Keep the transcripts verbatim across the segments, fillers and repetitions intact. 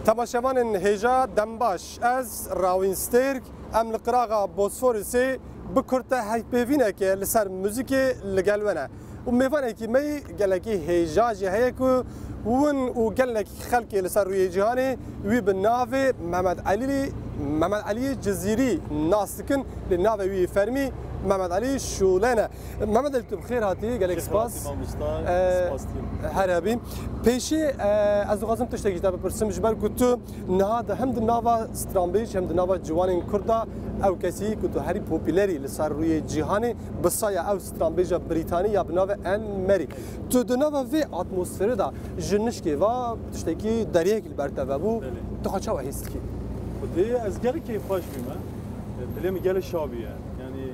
Temaşevanên hêja dem baş, ez Rawîn Stêrk, em li qiraxa Bosforisê bi kurte hevpeyvîneke li ser muzîkê li gel we ne. Û mêvanekî me yî gelekî hêja jî heye ku win û gelek xelkê li ser rûyê cîhanê wî bi navê Mehmet Elî, Mehmet Elî Cizîrî nas dikin, lê navê wî fermî Mehmet Elî Şûle ne. Mehmet Elî, tu bi xêr hatî, gelek spas. Xêr hatî mamosta, Ee, spas dikim. Her hebî. Pêşî, e, ez dixwazim tiştekî ji te bipirsim, ji ber ku tu niha de hem di nava stranbêj hem di nava ciwanên Kurd de ew kesî ku tu herî popûlerî li ser rûyê cîhanê bi saya ew stranbêja Brîtanî ya bi navê Anne Marie. Tu di nava vê atmosferê de ji nişkê ve tiştekî deriyekî li ber te vebû. Belê. Tu xwe çawa hîs dikî? Xwedê ez gelek keyfxweş bûme. Dilê min gelek şa bûye. Yanî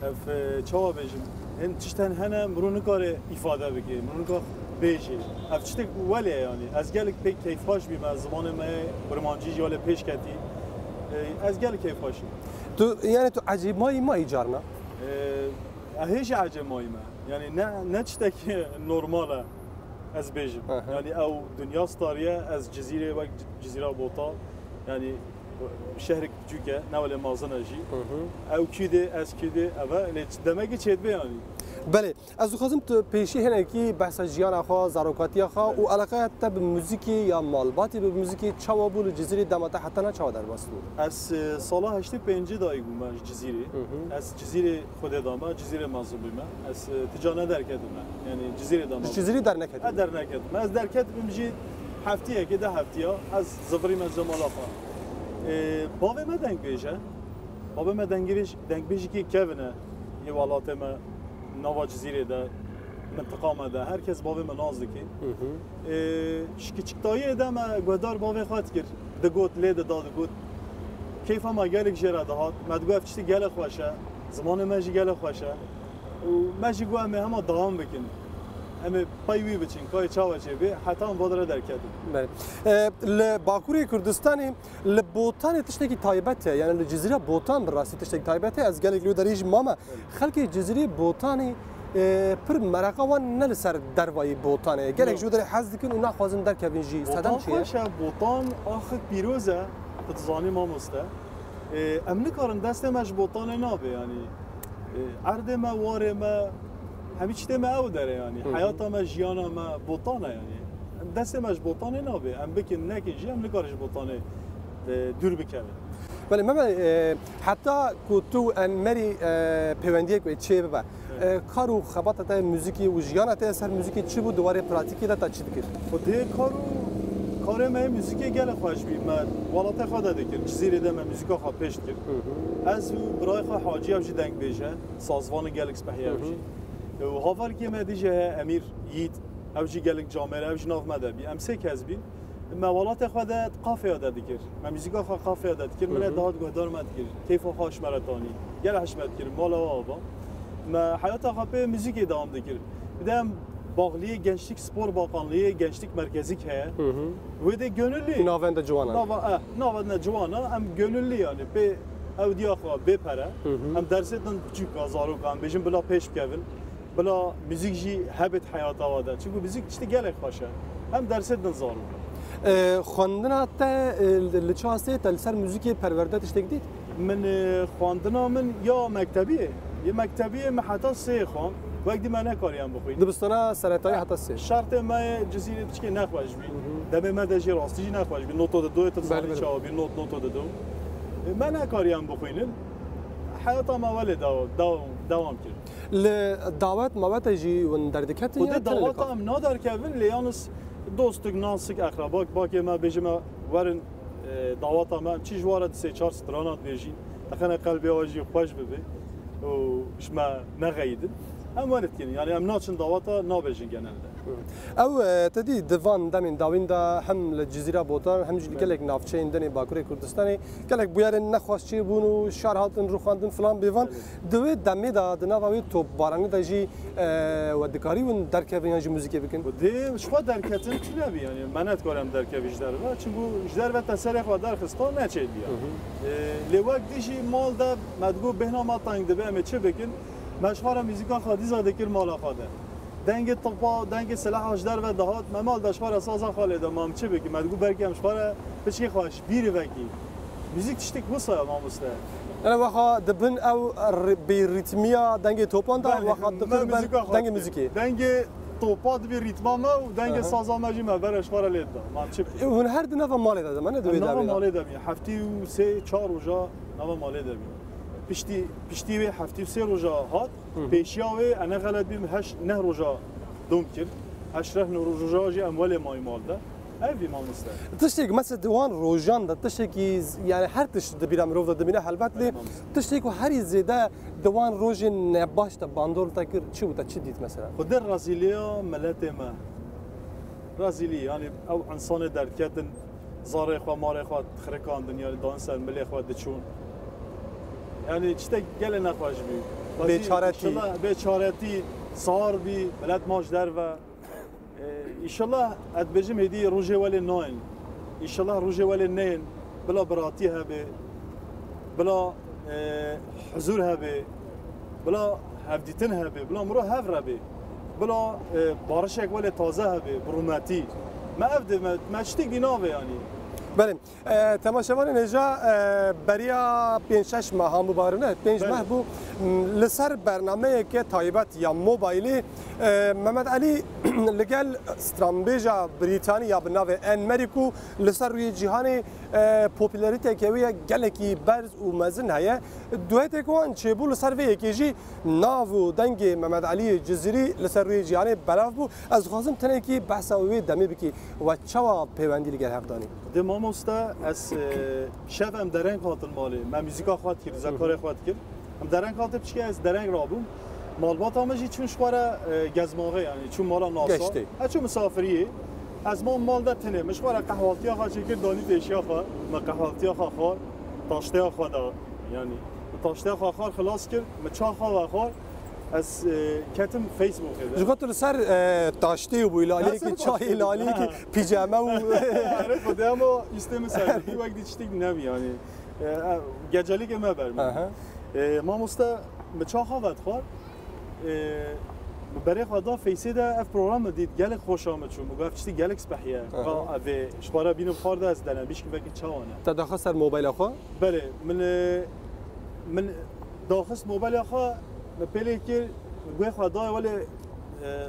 ev, e, çawa bêjim? Hin tiştên hene mirov nikare îfade bike, mirov nikare bêje. Ev tiştek welê ye yanî. Ez gelek pêk keyfxweş bûme, zimanê me kurmancî jî wele pêş ketî. E, ez gelek keyfxweş im. Tu, yanî tu ecêb mayî mayî carna? E, ez hê jî ecêb mayî me. Yanî ne, ne tiştek normal e. Ez bêjim. Aha. Yanî ew dinya stariye, ez Cizîrê wek Ci-, Cizîra Botan, yanî şehrek biçûk e, ne wele mezin e jî. Hı hı. Ew kî dê, ez kî dê, ev e, lê demekî çêdibe yanî. Belê, ez dixwazim tu pêşî hinekî behsa jiyana xwe, zarokatiya xwe Belê. û eleqeya te bi muzîkê ya malbatê bi muzîkê çawa bû li Cizîrê dema te heta niha çawa derbas bû? Ez, e, sala heştê pêncî dayik bûme ji Cizîrê. Hı hı. Ez Cizîrê Xwedê da me, Cizîrê mezin bûme. Ez, e, ti ca nederketime. Yanî Cizîrê da me. Ji Cizîrê derneketî? Ez derneketime. Ez derketibim jî heftiyekê, de heftiya. Ez zivirîme ez mala xwe. E, bavê me dengbêj e. Bavê me dengbêj, dengbêjikî kevin e. Yê welatê me, nava Cizîrê de, mintiqa me de. Her kes bavê me nas dike. Hı hı. E, ji kiçiktayiyê de me guhdar bavê xwe dikir. Digot, lê dida digot. Keyfa me gelek jê re dihat. Me digot ev tiştî gelek xweş e. Zimanê me jî gelek xweş e. Û me jî got em ê hema dewam bikin. Em ê pey wî biçin. Kayê çawa çê bê. Heta em va dire derketin. Belê. E, li Bakurê Kurdistanê, li Botanê tiştekî taybet e. Yani li Cizîra Botan bi rastî tiştekî taybet e. Ez gelek li wê derê jî mame. Belê. Xelkê Cizîrê Botanê, e, pir mereqa wan ne li ser dervayî Botanê ye. Gelek Yok. ji wê derê hez dikin û naxwazin derkevin jî. Sedem Botan çi ye? Xweş e, Botan axik pîroz e. Tu dizanî mamoste. E, em nikarin destê me ji Botanê nabe, yanî, e, erdê me, warê me, hemî tiştê me ew dere, yanî. Hı hı. Heyata me, jiyana me Botan e, yanî. Em destê me ji Botanê nabe. Em bikin, nekin jî, em nikarin ji Botanê, e, dûr bikevin. Belê, Mehmet, e, heta ku tu û Anne Marie, e, pêwendiyek wê çê bibe, Evet. E, kar û xebata te muzîkî û jiyana te ser muzîkî çi bû? Di warê pratîkê de te çi dikir? Xwedê kar û karê me yê muzîkê gelek xweş bî. Me welatê xwe de dikir. Cizîrê de me muzîka xwe pêş dikir. Hı hı. Ez û birayê xwe Hacî, ew jî dengbêj e. Sazvanê gelek spehî ew Hı hı. jî. Û havalkê me dî jî heye Emîr Yiğit. Ew jî gelek camêr e. Ew jî nav me de bî. Em sê kes bîn. Me welatê xwe de kafeya de dikir. Me muzîka xwe kafeya de dikir. Min Hı hı. dihat guhdar me dikir. Keyfa xwe ji me re tanî. Gelek hişmet dikir. Mala we ava. Me heyata xwe pê muzîkê dewam dikir. Bir de em baxliyê Gençlik Spor Bakanlığı, Gençlik Merkezî heye. Hı hı. Wê de gönüllü. Navenda ciwanan. Nava, eh, navenda ciwana em gönüllü yani. Pê ew diya xwe bê pere. Hı hı. Em dersê din biçûk zarok em bêjin bila pêş bikevin. Bila muzîk jî hebit heyata we de. Çimkû muzîk tiştê gelek xweş e. Hem dersê din zarok. E, xwendina te, e, li çi astê te li ser muzîkê perwerde tiştek dît? Min, e, xwendina min ya mektebiyê. Yê mektebiyê min heta sê xwend. Wek dî me nekariyem bixwîn. Dibistana seretayî heta sê. Şertê me yê Cizîrê piçkê nexweş bî. Hı hı. Demê me de jî rastî jî nexweş bî. Noto de doyê tu Belê, dizanî belê. çawa bî, not, noto de do. E, me nekariyem bixwînin. Heyata me welê dewa-, dewa-, dewam kir. Li dawet mawete jî hûn derdiketin ya Xwedê tenê li daweta kar? Em naderkevin, lê yalnız dostik, nasik, eqrebak, bakê me bêjime werin, e, daweta me, em çi ji wara di sê çar strana dibêjîn, dixine qelbê we jî xweş bibe û ji me nexeyidin. Em were dikin, yani em naçin daweta nabêjin genelde. Ew, e, te dî di van demên dawîn de hem li Cizîra Botan hem jî li Belê. gelek navçeyên din ê Bakurê Kurdistanê gelek bûyerên nexweş çêbûn û şar hatin rûxandin filan bêvan. Belê. Di wê demê de, di nava wê topbaranê de jî, e, we dikarî hûn derkevin yan jî muzîkê bikin? Xwedê ji xwe derketin tune bî, yani me nedikare em derkevî ji derve. Çimkû ji derve te serê xwe derxista neçêdiya. Hı hı. E, lê wek dî jî mal de me digot bêhna me teng dibe, em ê çi bikin? Me ji xwe re muzîka xwe dîsa dikir mala xwe de. Dengê topa, dengê silaha ji derve dihat, me mal de ji xwe re saza xwe lê de, ma em çi bikin? Me digot belkî em ji xwe re piçkê xwe ji bîrî vekî. Muzîk tiştek wisa ye mamoste. Yanî wexa dibin ew ri-, bi rîtmiya dengê topan de, Belê, wexa me dixin ber muzîka xwe dengê dikir. muzîkê. Dengê topa dibî rîtma me û dengê Aha. saza me jî me bere ji xwe re lê dida. Ma em çi bikin? Hûn her di nava malê de dimene, di wê Nava derê de? malê de bî. Heftî û sê çar roja nava malê de bî. Piştî, piştî wê heftî û sê roja hat, Hı hı. pêşiya wê, e, ne xelet bîm, heşt neh roja dom kir. Heşt neh roja jî em welê mayî mal de. Ev bî mamoste. Tiştek, mesela di wan rojan de tiştekî z-, yani her tişt di bîra mirov de dimîne helbet lê Belê mamoste. tiştek ku herî zêde di wan rojên nebaş de bandor te kir, çi bû, te çi dît mesela? Xwedê razîliya miletê me. Razîlî, yani ew insanê derdketin, zarê xwe, marê xwe dixirikandin, yani dan ser milê xwe diçûn. Yani tiştek gelê nexweş bî. Bêçaretî. Înşallah bêçaretî, sar bî, milet maç derve. Ee, înşallah ez dibêjim hêdî rojê welê nayên. Înşallah rojê welê neyên. Bila biratî hebe. Bila, e, huzur hebe. Bila hevdîtin hebe. Bila mirov hev re be. Bila, e, barişek welê taze hebe. Bi rûmetî. Me ev dê, me, me tiştek dî nave yanî. Belê. E, temaşevanên hêja, e, beriya pênc şeş mehan bû, bawer ne, pênc Belê. meh bû, m, li ser bernameyeke taybet ya mobaylê, e, Mehmet Elî li gel stranbêja Brîtanî ya bi navê Anne Marie ku li ser rûyê cîhanê, e, popûlarîteke wê ye gelekî berz û mezin heye. Dueteke wan çêbû, li ser vê yekê jî nav û dengê Mehmet Elî Cizîrî li ser rûyê cîhanê belav bû. Ez dixwazim tenekî behsa wê demê bikî. We çawa pêwendî li gel hev danî? Dê mamoste, ez, e, şev em dereng hatin malê. Me muzîka xwe dikir, zekarê xwe dikir. Em dereng hatin piçkê ez dereng rabûm. Malbata min jî çûn ji xwe re, e, gezmaxê, yanî çûn mala nasa. Geştê. Ez çûm misafiriyê. Ez mam mal de tenê. Min ji xwe re qehwaltiya xwe çêkir, danî pêşiya xwe. Me qehwaltiya xwe xwar. Taşteya xwe da. Yanî, min taşteya xwe xwar xilas kir. Min ça xwe vexwar. Ez, e, ketim Facebookê de. Ji xwe tu li ser, e, taştê bû, li aliyekî çayê, li aliyekî pîjame û Erê Xwedê, ama îstê min ser bî, wek dî tiştek nebî, yanî, e, e, gecelikê me ber min. Aha. E, mamoste, min ça xwe vedixwar, e, min berê xwe da Faceê de ev program min dît, gelek xweşa min çû, min got, ev tiştî gelek spehiye. Aha. Ka ev ê ji xwe re bînim xwar de ez denebîşkim, belkî çawa ne. Te daxist ser mobayla xwe? Belê, min, e, min daxist mobayla xwe, min pêlê kir, guhê xwe dayê welê, e,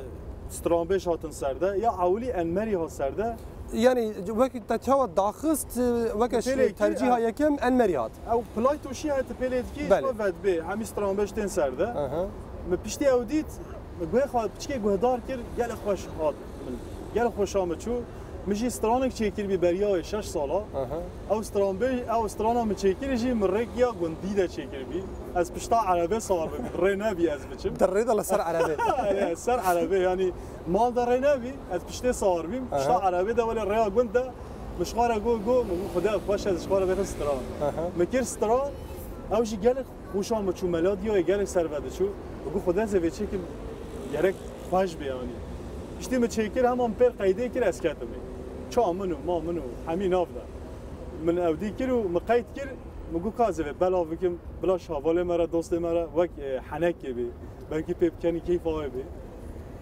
stranbêj hatin ser de, ya ewilî Anne Marie hat ser de. Yanî wek te çawa daxist, e, weke Pêlê kir, tercîha e, yekem Anne Marie hat? Ew play tûşî heye, tu pêlê dikî, Belê. xwe vedibê, hemî stranbêj tên ser de. Aha. Min piştî ew dît, min guhê xwe piçkê guhdar kir, gelek xweş hat. Min gel xweşa min çû. Min jî stranek çêkiribî beriya wê şeş sala. Aha. Ew stranbê-, ew strana min çêkirî jî min rêkiya gundî de çêkiribî. Ez pişta erebê sar bibîm. Rê nebî ez biçim. Di rê de li ser erebê. Erê, ser erebê, yanî mal de rê nebî. Ez piştê sar bîm. Aha. Pişta erebê de welê rêya gund de min ji xwe re got, got, min got, Xwedê xweş ez ji xwe re bêxim stran. Aha. Min kir stran, ew jî gelek Xweşa min çû, melodiyayê gelek ser ve diçû. Min got, Xwedê ez ê vê çêkim, gerek xweş bê, yanî. Piştî min çêkir, hema min pêr qeydê kir, ez ketim ê. Ça min û ma min û hemî nav de. Min ew dî kir û min qeyd kir, min got, ka ez ê vê belav bikim, bila ji hevalê me re, dostê me re, wek, e, henekê bê. Belkî pê bikenî keyfa wê bê.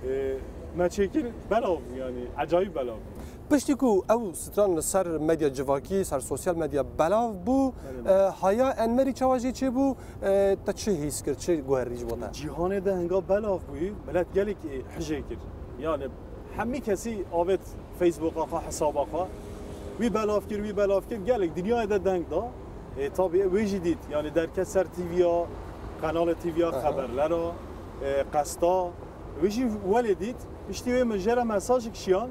E, me çêkir, belav bû, yanî, ecayîb belav bû. Piştî ku ew stran li ser medya civakî, ser sosyal medya belav bû, Belê. e, haya Anne Marie çawa jê çêbû, e, te çi hîs kir, çi guherî ji bo te? Cîhanê de hinga belav bûyî, milet gelek, e, hijê kir. Yani hemî kesî avêt Facebooka xwe, hesaba xwe. Wî belav kir, wî belav kir, gelek dinyayê de deng da. E, tabî wê jî dît, yani derket ser T V'ya, kanalê T V'ya, Aha. xeberlera, e, qesta. Wê jî welê dît, piştî wê min jê re mesajek şiyan,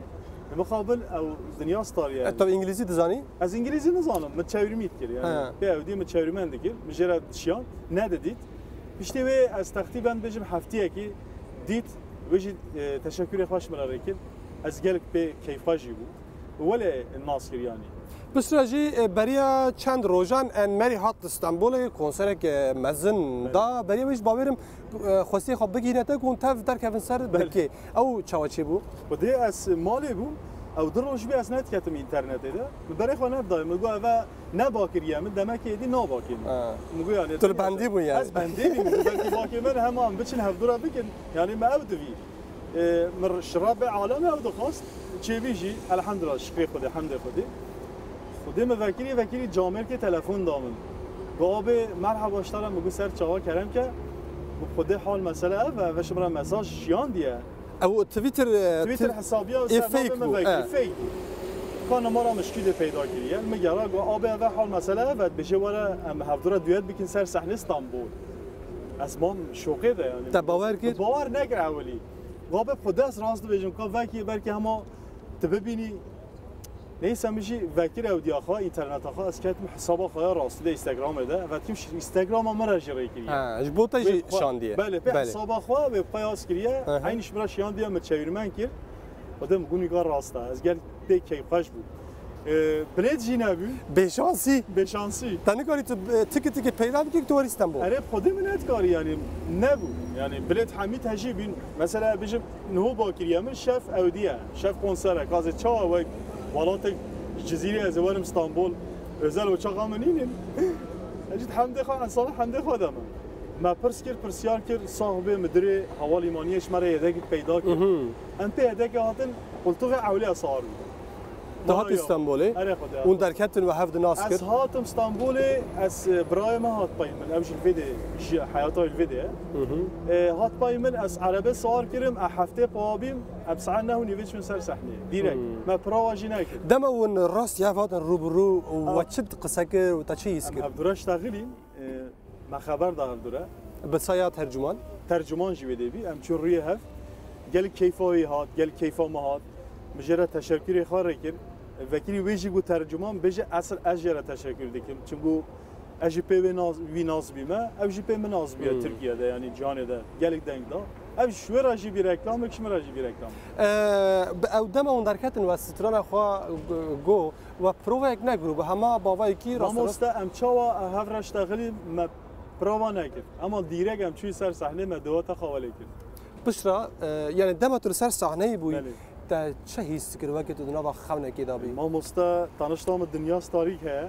mixabin ew dinya starî ye. E, tabi îngilîzî dizanî? Ez îngilîzî nizanim, min çewrîmî dikir, yani He. pê ew dî min çewrîmen dikir, min jê re şiyan, nedidît. Piştî wê ez textîben bêjim heftiyekî dît, wê jî, e, teşekkürê xweş min re kir. Ez gelek pê keyfxweş jî bûm. Welê nas kir yanî. Piştre jî, e, beriya çend rojan Anne Marie hat li Stenbolê, konserek, e, mezin Belê. da. Beriya wê jî bawerim, e, xwestiye xwe bigihîne te ku hûn tev derkevin ser Belê. bikê. Ew çawa çêbû? Xwedê ez malê bûm. Ew du roj bî ez nediketim înternetê de. Min berê xwe nedayê. Min got, eve ne bakiriye min, demekê êdî nabakê min. Ha. Min got, yani, Tu li bendî bû yani. Ez bendî bûm. Belkî bakê min hema em biçin hevdû re bikin. Yani me ew divî. E, min ji Rebbê alemê ew dixwest, çêbî jî, elhamdulillah, şikrê Xwedê, hemdê Xwedê. Xwedê min vekirî, vekirî camêrkê telefon da min. Got, "Abê, merheba ji te re." Min got, "Ser çava, kerem ke." Got, "Xwedê hal mesele ev e, ve ji min re mesaj şiyandiye." Ew Twitter, e, Twitter ti-, hesabiya ê ser navê fake min bû, vekirî, e. Fake bû. Ka numara min ji kî dê peyda kiriye. Min gera got, "Abê, ev e hal mesele ev e, dibêje were em hevdû re duyet bikin ser sehnê Stenbol." Ez mam şoqê de yani. Te bawer kir? Bawer nekir ewilî. Gabê xwe dest rast dibêjim ka vekî belkî hema tu bibînî. Neyse min jî vekir ew diya xwe, înterneta xwe, ez ketim hesaba xwe ya rastî de Instagramê de. Ve dikim Instagrama min re jî rê kiriye. Ha, ji bo te jî şandiye. Belê, pê hesaba xwe wê xwe yaz kiriye. Hı hı. Eynî ji min re şiyandiye, min çevirmen kir. Xwedê min gunî ka rast e. Ez gel pê keyfxweş bûm. E, bilêt jî nebû. Bêşansî. Bêşansî. Te nikarî tu, e, tiki tiki peyda bikî ku tu werî Stenbol. Erê, xwedê min nedikarî, yanî nebû. Yanî bilêt hemî tejî bîn. Mesela bêjim niho bakiriye min şev ewdiye. Şev konsere. Ka ez ê çawa wek welatek ji Cizîrê ez ê werim Stenbol. Özel uçaxa min nînin. Ez jî hemdê xwe, ensana hemdê xwe de min. Me pirs kir, pirsyar kir, sahibê, midirê hevalîmaniyê ji me re yedekî peyda kir. Mhm. Em pê yedekê hatin, qultuxê ewlê ez sar bûm. Tu hatî Stenbolê? Erê, xwedê. Hûn derketin we hev di nas kir? Ez hatim Stenbolê, ez, e, birayê me hat pey min, ew jî li vê dê, ji heyata wî li vê dê ye. Hı hı. E, hat pey min, ez erebe sar kirim, e, heftê pawa bîm, em saet neh û nîvê çûn ser sehneyê. Direkt. Hı. Me prova jî nekir. Dema hûn rast hev hatin rû bi rû, we çi qise kir û te çi hîs kir? Em hevdû re ştexilîn. E, me xeber da hevdû re. Bi saya tercûman? Tercûman jî wê dê bî. Em çûn rûyê hev. Gelek keyfa wî hat, gelek keyfa me hat. Min jê re teşekkürê xwe rê kir. Vekirî wê jî got tercûman, bêje esil ez jê re teşekkür dikim. Çimku ez jî pê wê nas-, wî nas bîme, ew jî pê min nas bûye Hmm. Tirkiye de, yanî cîhanê de. Gelek deng da. Ev ji wê re jî bî reklam e, ji min re jî bî reklam e. Ee, bi ew dema hûn derketin we strana xwe go, We provayek nekiribû, hema bavayekî rast. Mamoste, em çawa hev re ştexilî, me prova nekir. Ema dîrek em çûyî ser sahnê, me dewata xwe welê kir. Piştre, e, yani dema tu li ser sahneyê bûyî, Belê. Te çi hîs dikir wekî tu di nava xewnekê de bî? Mamoste, tanişta min dinya starîk heye,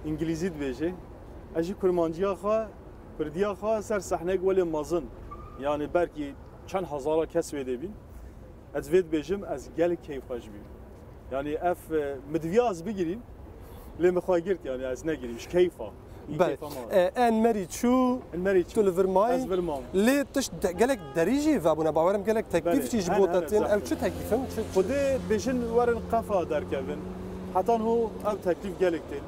îngilîzî dibêje. Ez jî kurmanciya xwe, kurdiya xwe ser sahneyek welê mezin. Yani belkî çend hezara kes wê dê bîn. Ez vê dibêjim, ez gelek keyfxweş bîm. Yani ev, e, min diviya ez bigirîm, lê min xwe girt, yani ez negirîm, ji keyfa. Belê. Keyfa ma. E, en merî çû, En merî çû. Tu li vir mayî. Ez vir mam. Lê tişt de, gelek derî jî vebûne, bawerim gelek teklîf Belê. Jî ji Hene, bo hene, te tên. Zehf Ev in. Çi teklîf in? Çi Xwedê bêjin werin qefa derkevin. Heta niho ev teklîf gelek tên.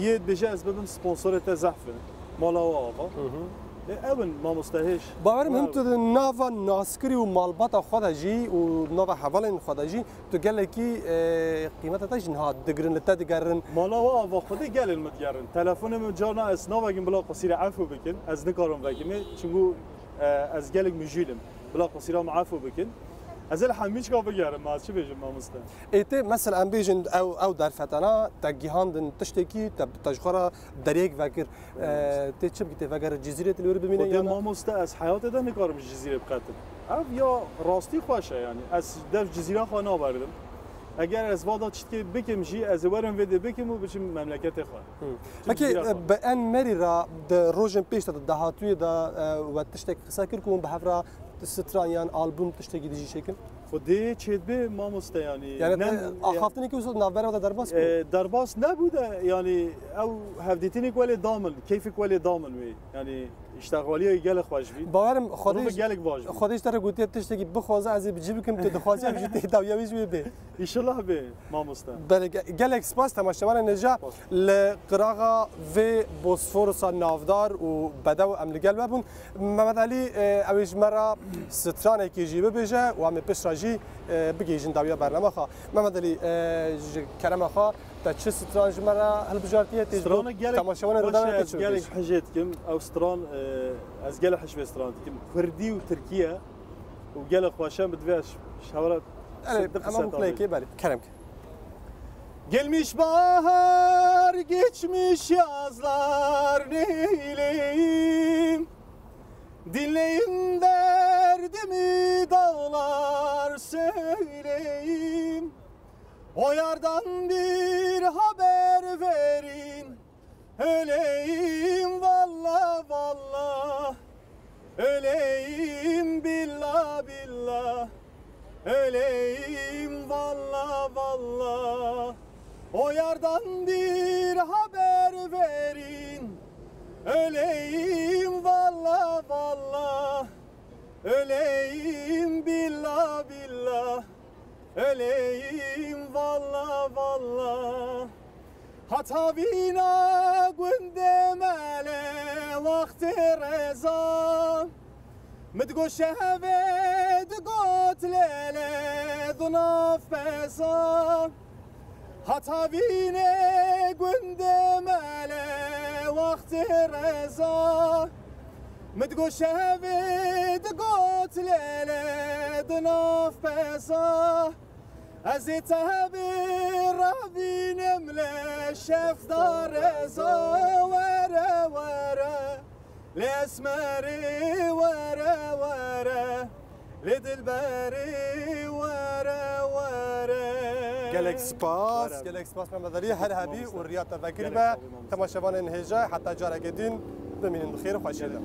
Yê dibêje ez bibim sponsorê te zehf in. Mala we ava. Hı hı. E, ew in mamoste hêj. Bawerim Wa him tu di nava naskirî û malbata xwe de jî û nava hevalên xwe de jî tu gelekî, e, qîmeta te jî niha digirin, li te digerin. Mala we ava xwedê gelên min digerin. Telefonê min carna ez navegin bila qusîre efû bikin. Ez nikarim vekimê. Çimku, e, ez gelek mijûl im. Bila qusîra min efû bikin. Ez ê li hemîçka bigerim, ez çi bêjim mamoste? Ê tê, mesela em bêjin ew, ew derfetana, te gihandin tiştekî, te, te ji xwe re deriyek vekir. Ee, tê çi bikî, tê vegerî Cizîrê, tê li wir bimîne Xwedê yan? Mamoste, ez heyatê de nikarim ji Cizîrê biqetim. Ev ya rastî xweş e, yani. Ez dev Cizîra xwe naberdim. Eger ez vada çitkê bikim jî, ez ê werim vê dê bikim û biçim memleketê xwe. Hı. Peki, Cizîra xwe. E, bi en merî re di rojên pêş de, di dahatûyê de, e, we tiştek qise kir ku hûn bi hev re stran yan albûm tiştekî dijî çêkin? Xwedê çêdibe mamoste, yani. Yani, ne, te axaftinekî wisa navbera de derbas bû? E, derbas nebû de, yani, ew hevdîtinek welê da min, keyfek welê da min wê. Yani, îştexwaliya gelek xweş bî. Bawerim Xwedê Durumu ji, gelek baş bî. Xwedê ji te re gotiye tiştekî bixwaze ez ê bi cî bikim, tu dixwazî em jî tê dawiya wî jî wê bê. Înşallah bê, mamoste. Belê, ge-, gelek spas temaşevanên hêja. Spas. Li qiraxa vê Bosforusa navdar û bedew em li gel we bûn. Mehmet Elî, e, ew ê ji me re stranekê jî bibêje û em ê piştre jî, e, bigihîjin dawiya bernama xwe. Mehmet Elî, e, ji kerema xwe te çi stran ji me re hilbijartiye, tê ji bo Strana gelek temaşevanê xweş e, rûdawê te ez çi gelek bibêjî? Hijê dikim. Ew stran, e, ez gelek hijê stran dikim. Kurdî û Tirkî ye û gelek xweş e, bi divê ez ji hewa re Erê, Şimdi ama bu kısa kuleyke tabii. Bari, kerem ki. Gelmiş bahar, geçmiş yazlar neyleyim? Dinleyin derdimi dağlar söyleyim. O yardan bir haber verin. Öleyim valla valla. Öleyim billa billa. Öleyim valla valla, o yardan bir haber verin. Öleyim valla valla, öleyim billah billah, öleyim valla valla. Heta vîna gundê me lê wextê reza. Min digot şevê digot lêlê di nav peza. Heta vînê gundê me lê wextê reza. Min digot şevê digot lêlê di nav peza. Ez ê te hebê ravînim lê şevda reza. Were were lê esmerê, were were lê dilberê, were were. Gelek spas, gelek spas Mehmet Alî, her hebî û riya te vekirî be. Temaşevanên hêja, heta careke din bimînin bi xêr û xweşî de.